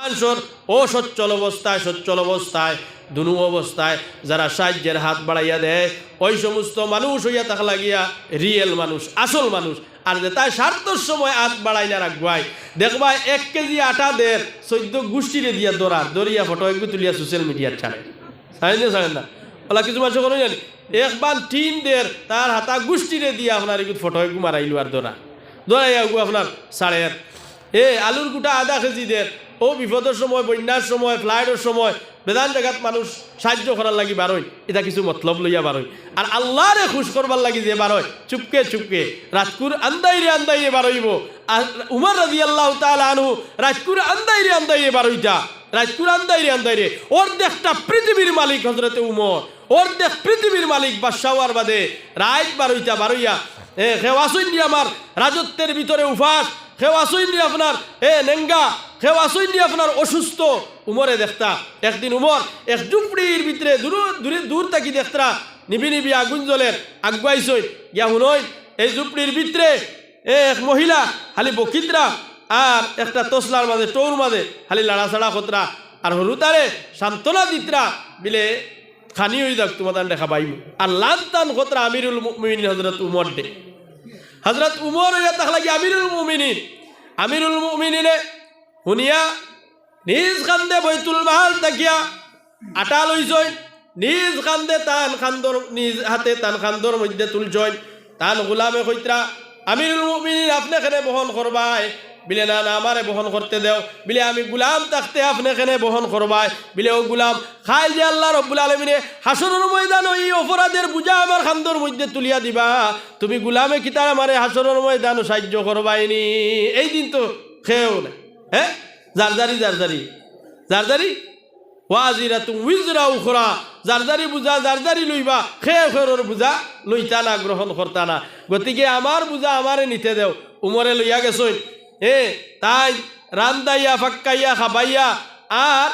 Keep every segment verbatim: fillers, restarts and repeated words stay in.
মানুষর অসচ্ছল অবস্থায়, সচ্ছল অবস্থায়, দুনু অবস্থায় যারা সাহায্যের হাত বাড়াইয়া দেয়, ওই সমস্ত মানুষ অইয়া থাকলা গিয়া রিয়েল মানুষ, আসল মানুষ। আর যেতায় স্বার্থর সময় হাত বাড়াইন আর আগুয়াইন, দেখবায় এক কেজি আটা দের, চৈদ্দ গুষ্টিরে দিয়া ধরার, ধরিয়া ফটো এগু তুলিয়া সোশ্যাল মিডিয়াত ছাড়ে। ছাড়েন না, ছাড়েন না? অলা কিছু মানুষ করইন না নি? এক বান টিন দের, তার হাতা গুষ্টিরে দিয়া আপনার এগুত ফটো এগু মারাইলো আর ধরা। ধরাইয়া এগু আপনার ছাড়ের। এ, আলুর গুটা আধা কেজি দের, অউ বিপদর সময়, বন্যার সময়, ফ্লাডর সময়, বেজান জাগাত মানুষ সাহায্য করার লাগি বারইন, ইতা কিছু মতলব লইয়া বারইন। আর আল্লারে খুশ করবার লাগি যে বারইন, চুপকে চুপকে, রাইতকুর আন্দাইরে আন্দাইরে বারইবো। আর উমর রাদিয়াল্লাহু তাআলা আনহু রাইতকুর আন্দাইরে আন্দাইরে বারইতা, রাইতকুর আন্দাইরে আন্দাইরে। অর্ধেকটা পৃথিবীর মালিক হযরতে উমর, অর্ধেক পৃথিবীর মালিক বাদশা অওয়ার বাদে রাইত বারইতা, বারইয়া, এ, কেউ আছইন নি আমার রাজত্বের ভিতরে উপাস, কেউ আছইন নি আপনার, এ, নেঙ্গা, কেউ আছইন নি আপনার অসুস্থ, উমরে দেখতা। একদিন উমর এক ঝুপড়ির ভিতরে দূর, দূরে, দূর থাকি দেখতরা, নিবি নিবি আগুন জ্বলের, আগুয়াইছইন, গিয়া হুনইন, এই ঝুপড়ির ভিতরে এ এক মহিলা খালি বকিতরা, আর একটা তসলার মাঝে, টৌর মাঝে খালি লাড়াচাড়া করতরা, আর হুরুতারে সান্ত্বনা দিতরা, বিলে খানি অই যাউক, তুমাতানরে খাবাইমু। আর লান তান করতরা আমিরুল মুমিনিন হযরত উমররে। হযরত উমর অইয়া থাকলা গি আমিরুল মুমিনিন। আমিরুল মুমিনিনে হুনিয়া নিজ কান্দে বাইতুল মাল থাকিয়া আটা লইছইন, নিজ কান্দে তান কান্দর, নিজ হাতে তান কান্দর মধ্যে তুলছইন। তান গুলামে কইতরা, "আমিরুল মুমিনিন, আপনে কেনে বহন করবায়?" বিলে, "না, না, আমারে বহন করতে দেও।" বিলে, "আমি গুলাম থাকতে আপনে কেনে বহন করবায়?" বিলে, "ও গুলাম, কাইল যে আল্লাহ রব্বুল আলামিনে হাশরর ময়দানো ই অপরাধের বুঝা আমার কান্দর মধ্যে তুলিয়া দিবা, তুমি গুলামে কিতা আমারে হাশরর ময়দানো সাহায্য করবায়নি?" এই দিন তো কেউ নাই, হ্যাঁ, জারজারি, জারজারি, জারজারি। ওয়াজিরাতুন উইজরা উখরা, জারজারি বুঝা জারজারি লইবা, কেউ কেউরর বুঝা লইতা না, গ্রহণ করতা না। গতিকে আমার বুঝা আমারে নিতে দেও। উমরে লইয়া গেছইন, এ, তাইন রান্দাইয়া, ফাক্কাইয়া, খাবাইয়া, আর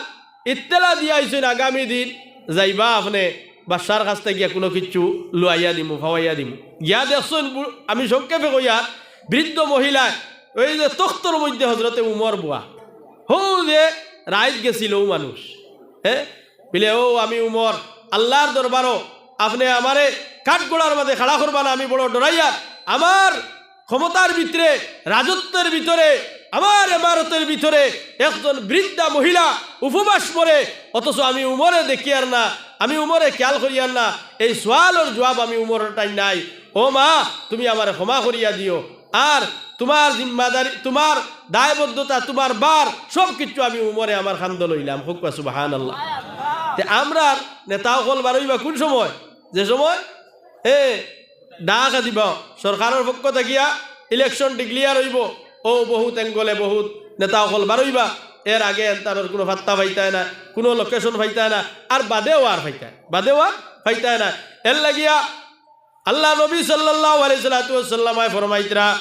ইত্তেলা দিয়া আইছইন আগামী দিন যাইবা আপনে বাদশার কাছ থাকি গিয়া কুনু কিচ্ছু লুয়াইয়া দিমু, ফাওয়াইয়া দিমু। গিয়া দেখছইন বু-, আমি সংক্ষেপে কইয়ার, বৃদ্ধ মহিলায় ওই যে তখ্তর মধ্যে হযরতে উমর বওয়া, হউ যে রাইত গেছিল অউ মানুষ, হ্যাঁ, বিলে, "ও আমি উমর, আল্লার দরবারো আপনে আমারে কাঠগড়ার মাঝে খাড়া করবা না, আমি বড় ডরাইয়ার। আমার ক্ষমতার ভিতরে, রাজত্বের ভিতরে, আমার এমারতের ভিতরে একজন বৃদ্ধা মহিলা উপবাস মরে, অথচ আমি উমরে দেখিয়ার না, আমি উমরে খেয়াল করিয়ার না, এই সওয়ালর জবাব আমি উমরর ঠাইন নাই। ও মা, তুমি আমারে ক্ষমা করিয়া দিও।" আর তুমার জিম্মাদারি, তুমার দায়বদ্ধতা, তুমার ভার, সব কিছু আমি উমরে আমার কান্দো লইলাম। কউক্কা সুবহানাল্লাহ। তে আমরার নেতা অকল বারইবা কুন সময়? যে সময়, এ, ডাক দিবা সরকারর পক্ষ থাকিয়া, election declare অইবো, অউ বহুত angle-এ বহুত নেতা অকল বারইবা। এর আগে এনতানর কুনু পাত্তা পাইতায় না, কুনু location পাইতায় না, আর বাদেও আর পাইতায়, বাদেও আর পাইতায় না। এর লাগিয়া আল্লার নবী সাল্লাল্লাহু আলাইহি সাল্লাতু ওয়াসাল্লামে ফরমাইতরা,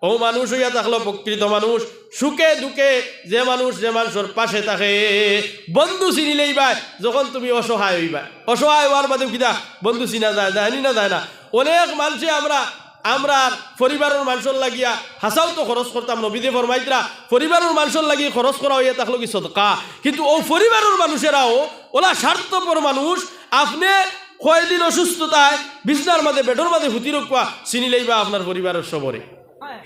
অউ মানুষ অইয়া থাকলো প্রকৃত মানুষ, সুখে দুঃখে যে মানুষ যে মানষর পাশে থাকে, বন্ধু চিনিলাইবায় যখন তুমি অসহায় অইবায়। অসহায় অওয়ার বাদেও কিতা বন্ধু চিনা যায়, যায়নি না যায় না? অনেক মানষে আমরা, আমরার পরিবারর মানষর লাগিয়া হাছাউ তো খরচ করতাম, নবীয়ে ফরমাইতরা, পরিবারর মানষর লাগি খরচ করা অইয়া থাকলো কি সদকা, কিন্তু অউ পরিবারর মানুষেরাও অলা স্বার্থপর মানুষ, আপনে কয়দিন অসুস্থতায় বিছনার মাঝে, বেডর মাঝে হুতি রাখবা, চিনিলাইবা আপনার পরিবারর সবরে,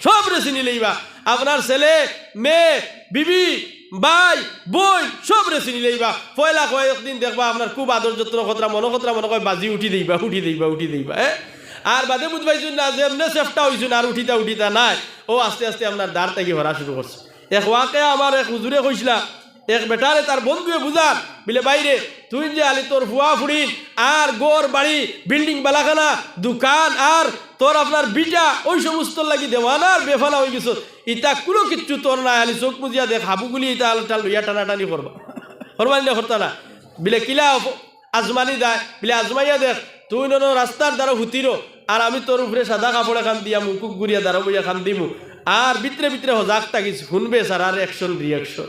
সবরে চিনিলাইবা। আপনার ছেলে, মেয়ে, বিবি, ভাই, বইন, সবরে চিনিলাইবা। পয়লা কয়েকদিন দেখবা আপনার খুব আদর যত্ন করতরা, মনো করতরা মনো কয় বাজি উঠি দেইবা, উঠি দেইবা, উঠি দেইবা, হ্যাঁ? আর বাদে বুঝবায়নি না যে এমনে চেষ্টা অইছে না, আর উঠিতা উঠিতা নায়। অউ আস্তে আস্তে আপনার দাড় থাকি হরা শুরু করছে। এক ওয়াকিয়া আমার এক হুজুরে কইছলা, এক বেটারে তার বন্ধুয়ে বুঝার, বিলে, "ভাইরে, তুইন যে আলি তোর ফুয়া ফুড়িন আর ঘর বাড়ি, building বালাখানা, দোকান আর তোর আপনার ভিটা, অউ সমস্তর লাগি দেওয়ানা আর বেফানা অইগেছস। ইতা কুনু কিচ্ছু তোর নায়, আলি চউখ মুজিয়া দেখ, হাবুগুলি ইতা আলটা লইয়া টানাটানি করবা।" করবায়নি না, করতা না? বিলে, "কিলা অপ-, আজমানি যায়?" বিলে, "আজমাইয়া দেখ, তুইন অনো রাস্তার দারো হুতিরো, আর আমি তোর উপরে সাদা কাপড় এখান দিয়া মুকুক গুরিয়া দারো বইয়া কান্দিমু, আর ভিতরে ভিতরে হজাগ থাকিস, হুনবে সারার action reaction।"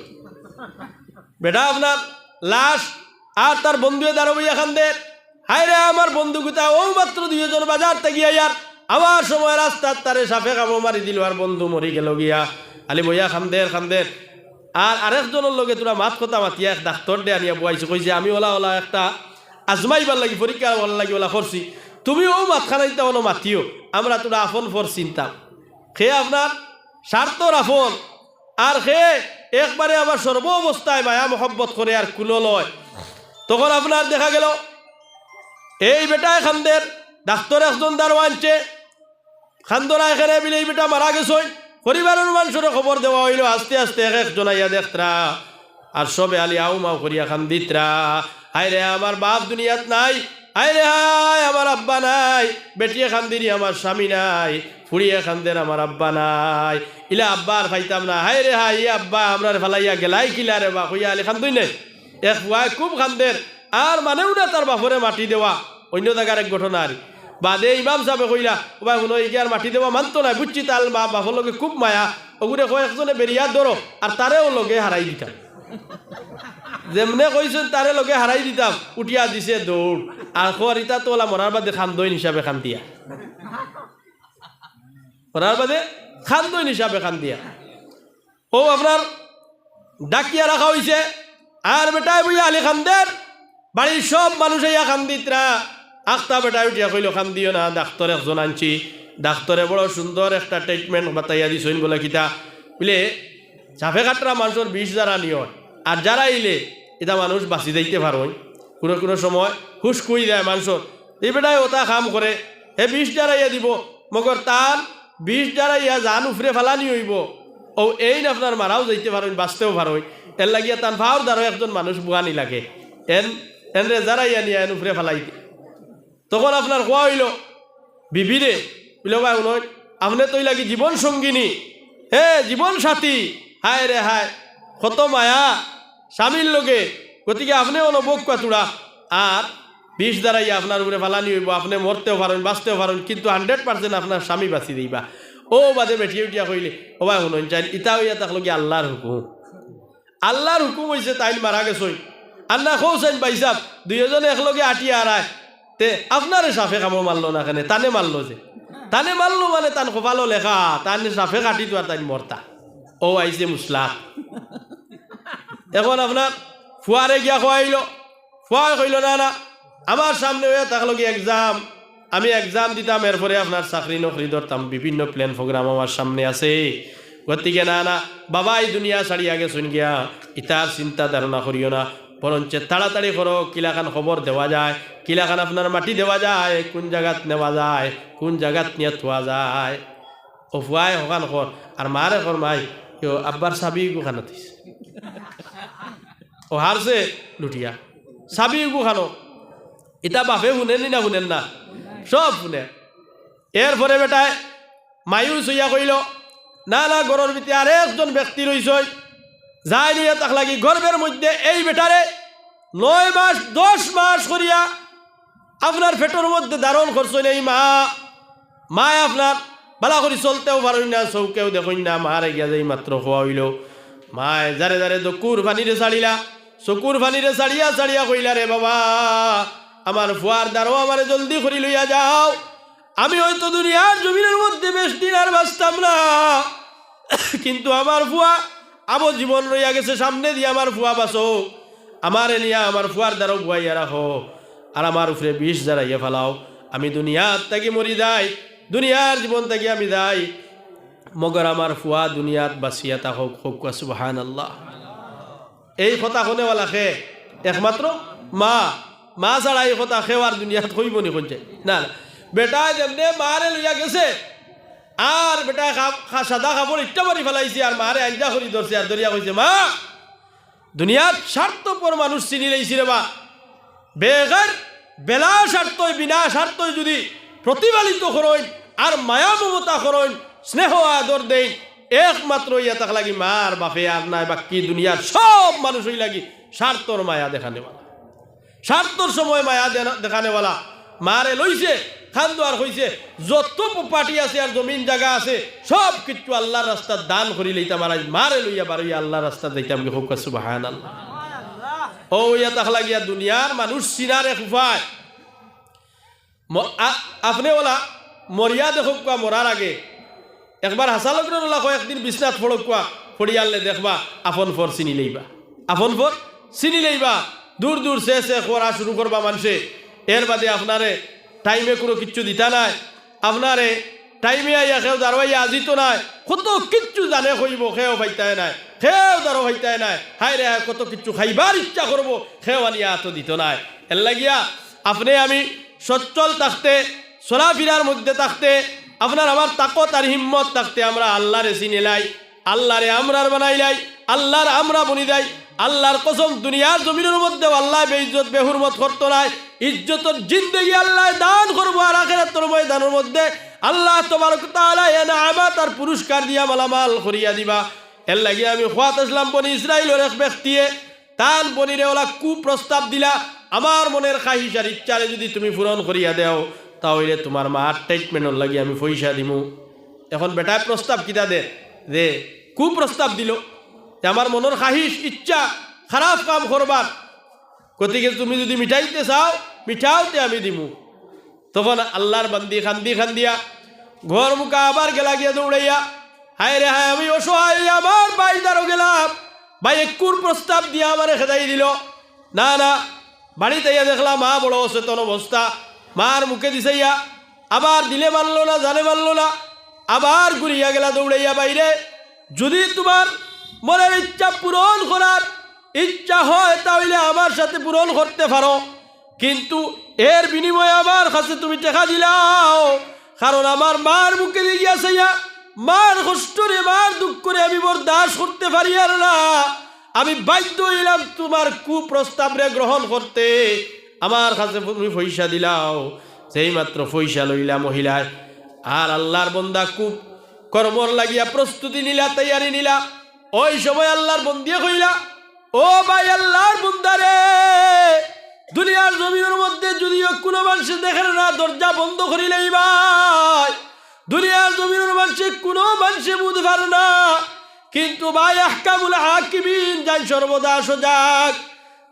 বেটা আপনার লাশ আর তার বন্ধুয়ে দারো বইয়া কান্দের, "হায়রে আমার বন্ধু গুতা, অউ মাত্র দুইজন বাজার থাকি আইয়ার, আওয়ার সময় রাস্তাত তারে সাপে কামড় মারি দিলো আর বন্ধু মরি গেলো গিয়া।" আলি বইয়া কান্দের, কান্দের। আর আরেকজনর লগে থুড়া মাত কথা মাতিয়া এক ডাক্তররে আনিয়া বওয়াইছে, কইছে, "আমি অলা অলা একটা আজমাইবার লাগি, পরীক্ষা করার লাগি অলা করছি, তুমি অউ মাতখানাইন্তা অনো মাতিও, আমরা থুড়া আপন পর চিনতাম।" হে আপনার স্বার্থর আপন, আর হে একবারে আবার সর্ব অবস্থায় মায়া মহব্বত করে আর কুলো লয়। তখন আপনার দেখা গেল এই বেটায় কান্দের, ডাক্তর একজন দারোয়ান আনছে, কান্দরা এখানে বিলে এই বেটা মারা গেছইন। পরিবারর মানষরে খবর দেওয়া অইলো, আস্তে আস্তে এক একজন আইয়া দেখতরা, আর সবে আলি আউ মাউ করিয়া কান্দিতরা, "হায় রে, আমার বাপ দুনিয়াত নাই, হায় রে হায়, আমার আব্বা নাই।" বেটিয়ে কান্দিরি, "আমার স্বামী নাই।" ফুড়িয়ে কান্দের, "আমার আব্বা নাই।" ইলা আব্বা আর পাইতাম না, "হায় রে হায়, ই আব্বা আমরারে ফালাইয়া গেলাই কিলা রে বা?" কইয়া আলি কান্দইন নাই। এক পুয়ায় খুব কান্দের, আর মানেউ না তার বাপরে মাটি দেওয়া। অইন্য জাগার এক ঘটনা আর। বাদে ইমাম সাবে কইলা, "ও ভাই, হুনো, ইগিয়ার মাটি দেওয়া মানতো নায়, বুঝছি, তার মা বাপর লগে খুব মায়া, অগুরে কয় একজনে বেরিয়া ধরো, আর তারেও লগে হারাই দিতাম।" যেমনে কইছইন, "তারে লগে হারাই দিতাম", উঠিয়া দিছে দৌড়। আর কর, ইতা তো অলা মরার বাদে কান্দইন হিসাবে কান্দিয়া। মরার বাদে কান্দইন হিসাবে কান্দিয়া। অউ আপনার ডাকিয়া রাখা অইছে, আর বেটায় বইয়া আলি কান্দের, বাড়ির সব মানুষ আইয়া কান্দিতরা। আখতা বেটায় উঠিয়া কইলো, "কান্দিও না, ডাক্তর একজন আনছি, ডাক্তরে বড় সুন্দর একটা treatment বাতাইয়া দিছইন।" বলে, "কিতা?" বুলে, "সাপে কাটরা মানষর বিষ জারানি অয়, আর জারাইলে ইতা মানুষ বাচি যাইতে পারইন, কুনু কুনু সময় হুশ খুই যায় মানষর।" এই বেটায় অতা কাম করে, হে বিষ জারাইয়া দিবো, মগর তান বিষ জারাইয়া জান উফরে ফালানি অইবো। অউ এইন আপনার মারাও যাইতে পারইন, বাচতেও পারইন। এরলাগিয়া তান পাওর দারো একজন মানুষ বওয়ানি লাগে। এন, এনরে জারাইয়া নিয়া এন উফরে ফালাই দে। তখন আপনার কওয়া অইলো বিবিরে, বুলে, "ভাই, হুনইন, আপনে তো অইলাগি জীবন সঙ্গিনী, হে, জীবন সাথী, হায় রে হায়, কত মায়া স্বামীর লগে, গতিকে আপনে অনো বউক্কা থুড়া, আর বিষ জারাইয়া আপনার উপরে ফালানি অইবো, আপনে মরতেও পারইন, বাচতেও পারইন, কিন্তু hundred percent আপনার স্বামী বাচি যাইবা।" অউ বাদে বেটিয়ে উঠিয়া কইলে, "ও ভাই, হুনইন চাইন, ইতা অইয়া থাকলো গি আল্লার হুকুম। আল্লার হুকুম অইছে তাইন মারা গেছইন। আর না কও চাইন ভাইসাব, দুইওজনে একলগে আটিয়া আরায়, তে আপনারে সাপে কামড় মারলো না কেনে, তানে মারলো যে। তানে মারলো মানে তান কপালো লেখা, তান সাপে কাটিতো আর তাইন মরতা।" অউ আইছে মুসলা। এখন আপনার ফুয়ারে গিয়া কওয়া অইলো, ফুয়ায় কইলো, "না, না, আমার সামনে অইয়া থাকলো গি exam, আমি exam দিতাম, এরপরে আপনার চাকরি নকরি ধরতাম, বিভিন্ন plan program আমার সামনে আছে। গতিকে না, না, বাবা ই দুনিয়া ছাড়িয়া গেছইন গিয়া, ইতার চিন্তা ধারণা করিও না, বরঞ্চ তাড়াতাড়ি করো, কিলাখান খবর দেওয়া যায়, কিলাখান আপনার মাটি দেওয়া যায়, কুন জাগাত নেওয়া যায়, কুন জাগাত নিয়া থুয়া যায়।" অউ ফুয়ায় হখান কর, আর মারে কর, "মাই, ইয়ো আব্বার চাবি ইগু খানো থইছে।" অউ হারছে লুটিয়া। চাবি ইগু খানো। ইতা বাপে হুনেনি না হুনের না? সব হুনে। এরপরে বেটায় মায়ুস অইয়া কইলো, "না, না, ঘরর ভিতরে আরেকজন ব্যক্তি রইছইন, যাইন অইয়া থাকলা গি গর্ভর মধ্যে এই বেটারে নয় মাস, দশ মাস করিয়া আপনার পেটর মধ্যে ধারণ করছইন এই মা, মায় আপনার ভালা করি চলতেও পারইন না, চউখেও দেখইন না, মারে গিয়া যেই মাত্র কওয়া অইলো, মায় জারে জারে চকুর পানিরে ছাড়িলা, চকুর পানিরে ছাড়িয়া ছাড়িয়া কইলা, 'রে বাবা, আমার ফুয়ার দারো আমারে জলদি করি লইয়া যাও, আমি অয়তো দুনিয়ার জমিনর মধ্যে বেশ দিন আর বাচতাম না, কিন্তু আমার ফুয়া আবো জীবন রইয়া গেছে, সামনেদি আমার ফুয়া বাচউক, আমারে নিয়া আমার ফুয়ার দারো বওয়াইয়া রাখো, আর আমার উপরে বিষ জারাইয়া ফালাও, আমি দুনিয়াত থাকি মরি যাই, দুনিয়ার জীবন থাকি আমি যাই, মগর আমার ফুয়া দুনিয়াত বাচিয়া থাকউক।'" কউক্কা সুবহানাল্লাহ। এই কথা কনেওয়ালা কে? একমাত্র মা। মা ছাড়া এই কথা কেউ আর দুনিয়াত কইবো নি কইছে? না, না। বেটায় যেমনে মারে লইয়া গেছে, আর বেটায় খা-, খা-, সাদা কাপড় ইটা মারি ফালাইছে, আর মারে আঞ্জা করি ধরছে, আর ধরিয়া কইছে, "মা, দুনিয়াত স্বার্থপর মানুষ চিনি লাইছি রে বা। বেগর বেলা স্বার্থই, বিনা স্বার্থই যুদি প্রতিপালিত করইন, আর মায়া মমতা করইন, স্নেহ আদর দেইন, একমাত্র ইয়া থাকলা গি মার বাপে আর নাই, বাকি দুনিয়ার সব মানুষ অইলা গি স্বার্থর মায়া দেখানেওয়ালা, স্বার্থর সময় মায়া দেনা-, দেখানেওয়ালা।" মারে লইছে, কান্দো আর কইছে, "যত property আছে আর জমিন জাগা আছে, সব কিচ্ছু আল্লার রাস্তাত দান করি লইতাম, আর আইজ মারে লইয়া বারইয়া আল্লার রাস্তাত যাইতাম গি।" কউক্কা সুবহানাল্লাহ। অউ ইয়া থাকলা গিয়া দুনিয়ার মানুষ চিনার এক উপায়। ম-, আ-, আপনে অলা মরিয়া দেখউক্কা, মরার আগে একবার হাছা লগ্নর অলা কয়েকদিন বিছনাত পড়উক্কা, পড়িয়ারলে দেখবা, আপন পর চিনি লইবা, আপন পর চিনি লইবা। দূর দূর সে সে করা শুরু করবা মানষে। এর বাদে আপনারে টাইমে কুনু কিচ্ছু দিতা নায়, আপনারে টাইমে আইয়া কেউ দারোয়াইয়া আজিত নায়। কত কিচ্ছু জানে কইবো, কেউ পাইতায় নায়, কেউ দারো পাইতায় নায়। হায় রে হায়, কত কিচ্ছু খাইবার ইচ্ছা করবো, কেউ আনিয়া আতো দিত নায়। এর লাগিয়া আপনে আমি সচ্ছল থাকতে, চলাফিরার মধ্যে থাকতে, আপনার আমার তাকত আর হিম্মত থাকতে আমরা আল্লারে চিনিলাই, আল্লারে আমরার বানাইলাই, আল্লার আমরা বনি যাই। আল্লার কসম, দুনিয়ার জমিনর মধ্যেও আল্লায় বেইজ্জত বেহুরমত করতো নায়। ইজ্জতর জিন্দেগি আল্লায় দান করবো, আর আখেরাতর ময়দানর মধ্যে আল্লাহ তবারক তাআলা এনামাত আর পুরস্কার দিয়া মালামাল করিয়া দিবা। এর লাগি আমি কওয়াত আসলাম, বনি ইসরাইলর এক ব্যক্তিয়ে তান বনিরে ওলা কুপ্রস্তাব দিলা, "আমার মনের খাহিশ আর ইচ্ছারে যদি তুমি পূরণ করিয়া দেও, তা অইলে তুমার মার ট্রিটমেন্টর লাগি আমি পয়সা দিমু।" এখন বেটায় প্রস্তাব কিতা দে, যে কুপ্রস্তাব দিল যে, "আমার মনর খাহিশ, ইচ্ছা, খারাপ কাম করবার, গতিকে তুমি যদি মিটাইতে চাও, মিটাও, তে আমি দিমু।" তখন আল্লার বান্দি কান্দি কান্দিয়া ঘর মুখা আবার গেলা গিয়া দৌড়াইয়া, "হায় রে হায়, আমি অসহায়, আমার ভাইর দারো গেলাম, ভাইয়ে কুপ্রস্তাব দিয়া আমারে খেদাই দিল। না না, বাড়িত আইয়া দেখলাম মা বড় অচেতন অবস্থা, মার মুখে দিছাইয়া, আবার দিলে মানলো না, জানে মানলো না, আবার ঘুরিয়া গেলা দৌড়াইয়া বাইরে। যদি তুমার মনের ইচ্ছা পূরণ করার ইচ্ছা হয়, তা অইলে আমার সাথে পূরণ করতে পারো, কিন্তু এর বিনিময়ে আমার কাছে তুমি টেকা দিলাও, কারণ আমার মার মুখে দিয়া চাইয়া, মার কষ্টরে, মার দুঃখরে আমি বরদাস্ত করতে পারিয়ার না। আমি বাধ্য অইলাম তুমার কুপ্রস্তাবরে গ্রহণ করতে। আমার কাছে তুমি পয়সা দিলাও।" যেই মাত্র পয়সা লইলা মহিলায়, আর আল্লার বন্দা কুকর্মর লাগিয়া প্রস্তুতি নিলা, তৈয়ারি নিলা, ওই সময় আল্লার বন্দিয়ে কইলা, "ও ভাই, আল্লার বন্দারে, দুনিয়ার জমিনর মধ্যে যদিও কুনু মানষে দেখের না, দরজা বন্ধ করিলাইবায়, দুনিয়ার জমিনর মানষে কুনু মানষে বুঝবার না, কিন্তু ভাই আহকামুল হাকিমিন যাইন সর্বদা সজাগ,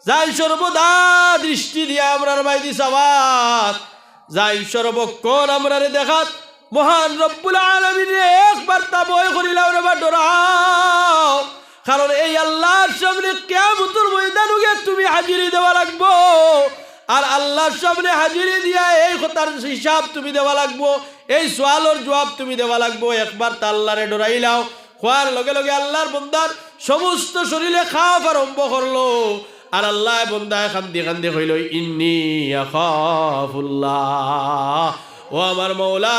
যাইন সর্বদা দৃষ্টি দিয়া আমরার মাইদি চাওয়াত, যাইন সর্বক্ষণ আমরারে দেখাত, মহান রব্বুল আলামিনরে একবার তা ভয় করিলাও রে বা ডরাও, কারণ এই আল্লার সামনে কিয়ামতর ময়দানো গিয়া তুমি হাজিরি দেওয়া লাগবো।" আর আল্লার সামনে হাজিরি দিয়া এই কথার হিসাব তুমি দেওয়া লাগবো, এই সওয়ালর জুয়াব তুমি দেওয়া লাগবো। একবার তা আল্লারে ডরাইলাও। কওয়ার লগে লগে আল্লার বন্দার সমস্ত শরীরে কাঁপ আরম্ভ করলো। আর আল্লায় বন্দায় কান্দি কান্দি কইল, "ইন্নী আখাফুল্লাহ।" ও আমার মওলা,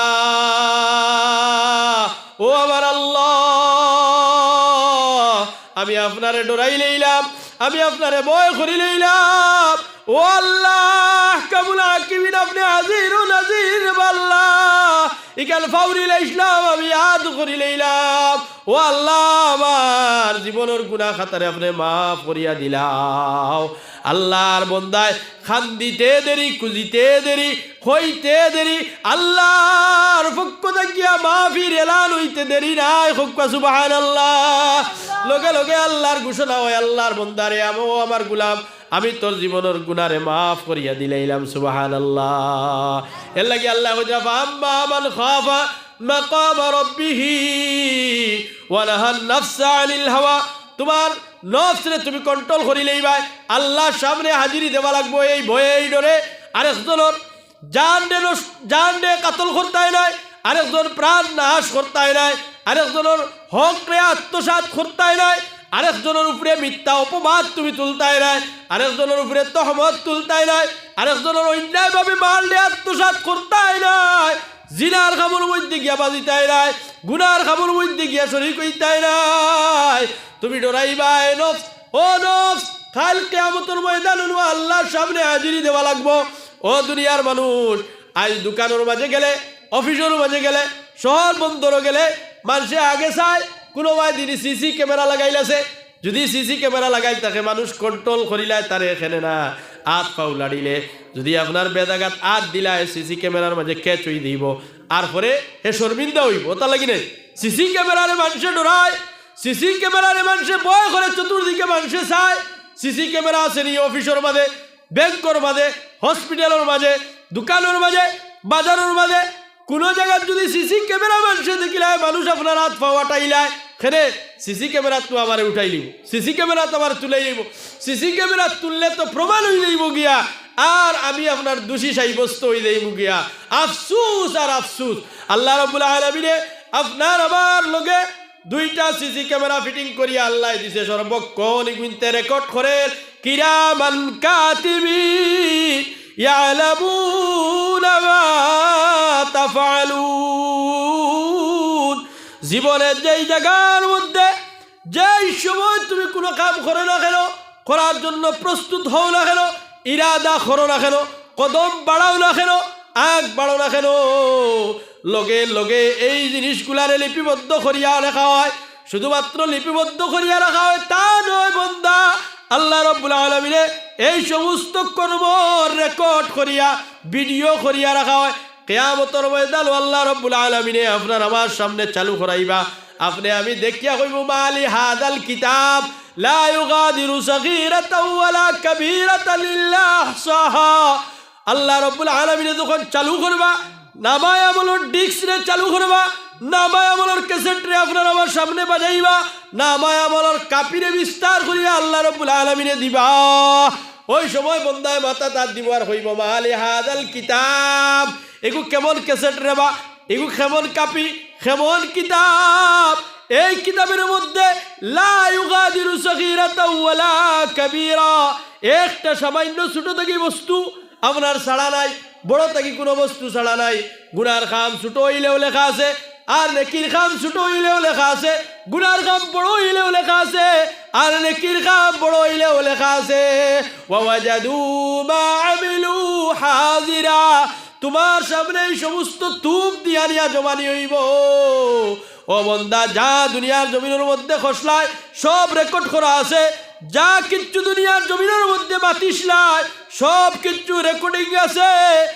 ও আমার আল্লাহ, আমি আপনারে ডরাইলাইলাম, আমি আপনারে ভয় করিলাইলাম। ও আল্লাহ, আহকামুল হাকিমিন, আপনে হাজির ও নাজির রে বা আল্লাহ। ইখান ফাউরিলাইছলাম, আমি ইয়াদ করিলাইলাম। ও আল্লাহ, আমার জীবনর গুনাহ খাতারে আপনে মাফ করিয়া দিলাও। আল্লার বন্দায় কান্দিতে দেরি, খুজিতে দেরি, কইতে দেরি, আল্লার পক্ষ থাকিয়া মাফির এলান অইতে দেরি নাই। কউক্কা সুবহানাল্লাহ। লগে লগে আল্লার ঘোষণা অয়, "আল্লার বন্দারে, আম-, ও আমার গুলাম, আমি তোর জীবনর গুনারে মাফ করিয়া দিলাইলাম।" সুবহানাল্লাহ। এর লাগি আল্লায় কইরা, "ফাআম্মা মান খাফা মাকামা রাব্বিহি ওয়া নাহান নাফসা আনিল হাওয়া।" তুমার নফসরে তুমি কন্ট্রোল করিলাইবায়। আল্লার সামনে হাজিরি দেওয়া লাগবো এই ভয়ে, এই ডরে। আরেকজনর জানরে নস-, জানরে কাতল করতায় নায়, আরেকজন প্রাণ নাশ করতায় নায়, আরেকজনর হকরে আত্মসাৎ করতায় নায়, আরেকজনর উপরে মিথ্যা অপবাদ তুমি তুলতায় নায়, আরেকজনর উপরে তহমত তুলতায় নায়, আরেকজনর অন্যায়ভাবে মালরে আত্মসাৎ করতায় নায়, জিনার কামর মধ্যে গিয়া বাজিতায় নায়, গুনার কামর মধ্যে গিয়া শরিক অইতায় নায়। তুমি ডরাইবায় নফস, ও নফস, কাইল কিয়ামতর ময়দানো আল্লার সামনে হাজিরি দেওয়া লাগবো। ও দুনিয়ার মানুষ, আইজ দোকানর মাঝে গেলে, অফিসর মাঝে গেলে, শহর বন্দরো গেলে, মানষে আগে চায়, কুনুবায় দিন সিসি ক্যামেরা লাগাইল আছে। যুদি সিসি ক্যামেরা লাগাইল থাকে, মানুষ কন্ট্রোল করিলায় তারে, এখানে না, আত পাও লাড়িলে, যুদি আপনার বেজাগাত আত দিলায়, সিসি ক্যামেরার মাঝে ক্যাচ অই দিবো, আর পরে হে শর্মিন্দা অইবো। অতার লাগি নাই, সিসি ক্যামেরারে মানষে ডরায়, সিসি ক্যামেরারে মানষে ভয় করে, চতুর্দিকে মানষে চায়। সিসি ক্যামেরা আছে নি অফিসর মাঝে, ব্যাংকর মাঝে, হসপিটালর মাঝে, দোকানর মাঝে, বাজারর মাঝে, কুনু জাগাত যুদি সিসি ক্যামেরা মানষে দেখিলায়, মানুষ আপনার আত পাও আটাইলায়, কেনে? সিসি ক্যামেরাত তো আমারে উঠাই নিব, সিসি ক্যামেরাত আমারে তুলাই নিব। সিসি ক্যামেরাত তুললে তো প্রমাণ অই যাইব গিয়া, আর আমি আপনার দোষী সাব্যস্ত অই যাইব গিয়া। আফসুস আর আফসুস। আল্লাহ রাব্বুল আলামিনে আপনার আমার লগে দুইটা সিসি ক্যামেরা ফিটিং করিয়া আল্লায় দিছে, সর্বক্ষণ ইগুইন্তে রেকর্ড করের। কিরামান কাতিবিন ইয়ালামুনা মা তাফআলুন। জীবনের যেই জাগার মধ্যে, যেই সময় তুমি কুনু কাম করো না কেন, করার জন্য প্রস্তুত হও না কেন, ইরাদা করো না কেন, কদম বাড়াও না কেন, আগ বাড়াও না কেন, লগে লগে এই জিনিসগুলারে লিপিবদ্ধ করিয়া রাখা হয়। শুধুমাত্র লিপিবদ্ধ করিয়া রাখা হয় তা নয় বন্দা, আল্লাহ রাব্বুল আলামিনে এই সমস্ত কর্ম রেকর্ড করিয়া, ভিডিও করিয়া রাখা হয়। কিয়ামতর ময়দানো আল্লাহ রাব্বুল আলামিনে আপনার আমার সামনে চালু করাইবা। আপনে আমি দেখিয়া কইব, "মালি হাদাল কিতাব লা ইউগাদিরু সাগীরাতাও ওয়ালা কাবীরাতান ইল্লা আহসাহা।" আল্লাহ রাব্বুল আলামিনে যখন চালু করবা, নামায় আমলর ডিস্করে চালু করবা, নামায় আমলর ক্যাসেটরে আপনার আমার সামনে বাজাইবা, নামায় আমলর কাপিরে বিস্তার করিয়া আল্লাহ রাব্বুল আলামিনে দিবা। ওই সময় বন্দায় মাথাত আত দিব আর কইব, "মালি হাদাল কিতাব, এগু কেমন ক্যাসেট রে বা, এগু কেমন কাপি, কেমন কিতাব? এই কিতাবের মধ্যে লা ইউগাদিরু সাগীরাতাও ওয়ালা কাবীরা, একটা সামান্য ছোট থাকি বস্তু আপনার ছাড়া নাই, বড় থাকি কুনু বস্তু ছাড়া নাই। গুনার কাম ছোট অইলেও লেখা আছে, আর নেকির কাম ছোট অইলেও লেখা আছে। গুনার কাম বড় অইলেও লেখা আছে, আর নেকির কাম বড় অইলেও লেখা আছে। ওয়া ওয়াজাদু মা আমিলু হাজিরা।" তোমার সামনে এই সমস্ত তুপ দিয়া নিয়া জমানি অইব। ও বন্দা, যা দুনিয়ার জমিনর মধ্যে খসলায়, সব রেকর্ড করা আছে। যা কিচ্ছু দুনিয়ার জমিনর মধ্যে মাতিসলায়, সব কিচ্ছু রেকর্ডিং আছে।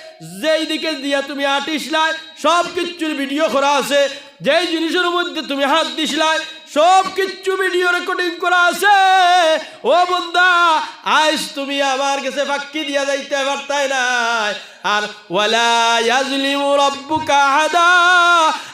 যেই দিকে দিয়া তুমি আটিসলায়, সব কিচ্ছুর ভিডিও করা আছে। যেই জিনিসর মধ্যে তুমি হাত দিসলায়, সব কিচ্ছু ভিডিও রেকর্ডিং করা আছে। ও বন্দা, আইজ তুমি আমার গেছে ফাক্কি দিয়া যাইতায় পারতায় নায়। আর ওয়ালা ইয়াজলিমু রাব্বুকা আহাদা,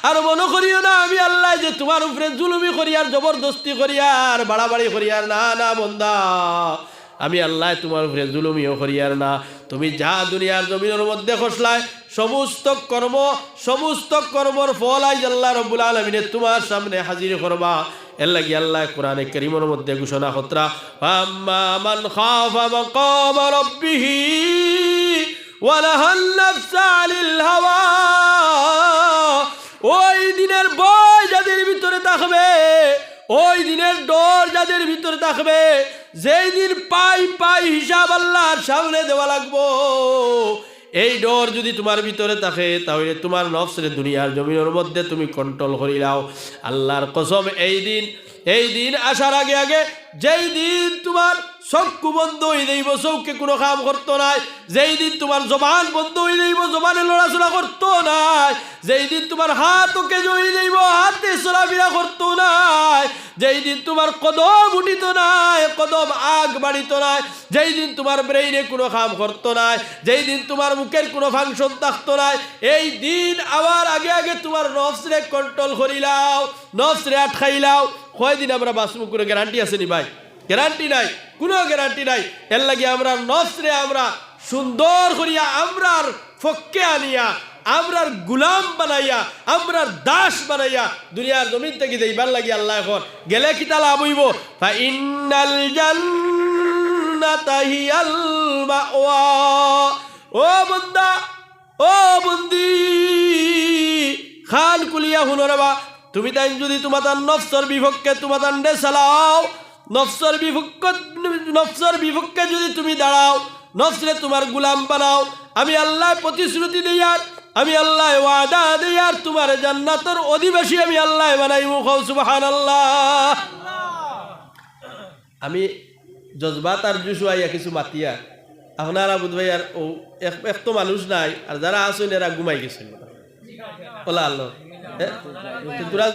আর মনো করিও না আমি আল্লায় যে তোমার উপরে জুলুমি করিয়ার, জবরদস্তি করিয়ার, বাড়াবাড়ি করিয়ার। না, না বন্দা, আমি আল্লায় তোমার উপরে জুলুমিও করিয়ার না। তুমি যা দুনিয়ার জমিনর মধ্যে খসলায়, সমস্ত কর্ম, সমস্ত কর্মর ফল আইজ আল্লাহ রাব্বুল আলামিনে তোমার সামনে হাজির করবা। এর লাগি আল্লায় কোরআনে কারীমর মধ্যে ঘোষণা কররা, "ওয়া আম্মা মান খাফা মাকামা রাব্বিহি ওয়া নাহান নাফসা আনিল হাওয়া।" ওই দিনের ভয় যাদের ভিতরে থাকবে, ওই দিনের ডর যাদের ভিতরে থাকবে, যেই দিন পাই পাই হিসাব আল্লাহর সামনে দেওয়া লাগবো, এই ডর যদি তোমার ভিতরে থাকে, তাহলে তোমার নফসরে দুনিয়ার জমিনর মধ্যে তুমি কন্ট্রোল করিলাও। আল্লাহর কসম, এই দিন, এই দিন আসার আগে আগে, যেই দিন তোমার চক্ষু বন্ধ অই যাইব, চউখে কুনু কাম করতো নায়, যেই দিন তোমার জবান বন্ধ অই যাইব, জবানে লড়াচড়া করতো নায়, যেই দিন তোমার হাত অকেজো অই যাইব, হাতে চলাফিরা করতো নায়, যেই দিন তোমার কদম উঠিতো নায়, কদম আগ বাড়িতো নায়, যেই দিন তোমার ব্রেইনে কুনু কাম করতো নায়, যেই দিন তোমার মুখের কুনু ফাংশন থাকতো নায়, এই দিন আওয়ার আগে আগে তোমার নফসরে কন্ট্রোল করিলাও, নফসরে আটকাইলাও। কয়দিন আমরা বাঁচমু, কুনু গ্যারান্টি আছে নি ভাই? গ্যারান্টি নাই, কুনু গ্যারান্টি নাই। এর লাগি আমরা নফসরে আমরা সুন্দর করিয়া আমরার পক্ষে আনিয়া, আমরার গুলাম বানাইয়া, আমরার দাস বানাইয়া দুনিয়ার জমিন থাকি যাইবার লাগি আল্লায় কইন। গেলে কিতা লাভ অইব? "ফা ইন্নাল জান্নাতা হিয়াল মাওয়া।" ও বন্দা, ও বন্দি, কান খুলিয়া হুনো রে বা, তুমি তাইন যদি তুমাতান নফসর বিপক্ষে তুমাতানরে চালাও, নফসর বিপক্ষ, নফসর বিপক্ষে যদি তুমি দাঁড়াও, নফসরে তুমার গুলাম বানাও, আমি আল্লায় প্রতিশ্রুতি দেইয়ার, আমি আল্লায় ওয়াদা দেইয়ার, তুমারে জান্নাতর অধিবাসী আমি আল্লায় বানাইমু। কও সুবহানাল্লাহ। আমি জজবাত আর জুশ অইয়া কিছু মাতিয়ার, আপনারা বুঝবায় আর অউ এক, এক তো মানুষ নাই, আর যারা আছইন এরা ঘুমাই গেছইন। ওলা আল্লাহ। এ? তো তোরা